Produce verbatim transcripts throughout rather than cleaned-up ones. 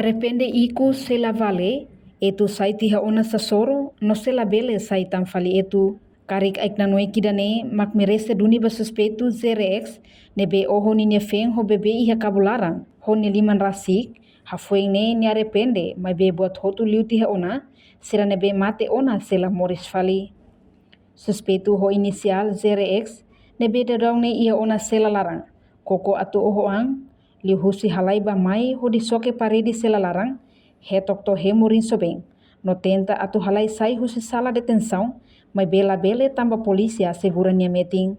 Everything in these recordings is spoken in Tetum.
Arrepende ikus sei la vale, etu sai tiha ona sasoro, no sei la bele sai tan fali etu. Karik ai-knanoek ida-ne'e mak merese duni ba suspeitu Zere X, ne'ebé oho ninia feen ho bebé iha kabun laran, ho nia liman rasik, hafoin ne'e nia arrepende, maibé buat hotu liu tiha ona, sira ne'ebé mate ona sei la moris fali. Suspeitu ho inisiál Zere X, ne'ebé daudaun ne'e iha ona sela laran, koko atu oho an, liuhusi halai ba mai hodi xoke parede sela laran, hetok to'o hemu rinsobeen, no tenta atu halai sai husi sala detensaun, maibé la bele tanba polísia asegura nia metin.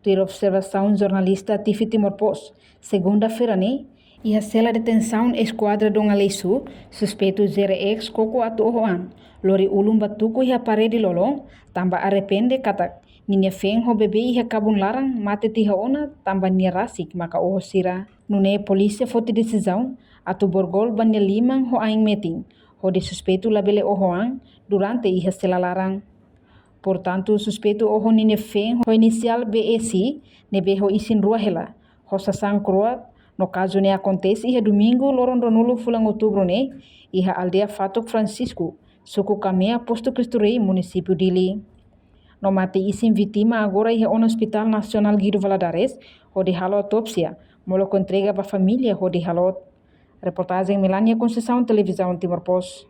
Tuir observasaun jornalista T V Timor Post, segunda-feira ne'e, iha sela detensaun Eskuadra Dom Aleixo, suspeitu Zere X koko atu oho an, lori ulun ba tuku iha parede lolon, tanba arrepende katak ninia feen ho bebé iha kabun laran mate tiha ona tanba nia rasik maka oho sira. Nune'e polísia foti desizaun atu borgol ba nia liman ho ain metin, hodi suspeitu la bele oho an durante iha sela laran. Portantu, suspeitu oho ninia feen ho inisiál B S, ne'ebé ho isin rua hela, ho sasán kroat, no kazu ne'e akontese iha domingu loron ruanulu fulan outubru ne'e, iha aldeia Fatuk Francisco, suku Kamea, postu Cristo Rei, munisípiu Dili. No mate isin vítima agora iha ona Hospital Nasionál Guido Valadares, hodi halo autópsia, molok entrega ba família hodi halo. Reportajen Melania Conceição, Televizaun Timor Post.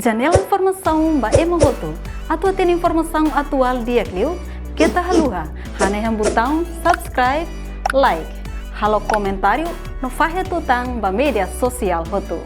Janela informasaun ba ema hotu. Atu hatene informasaun atuál di'ak liu, keta haluha hanehan butaun subscribe, like, halo komentáriu, no fahe tutan ba média sosiál hotu.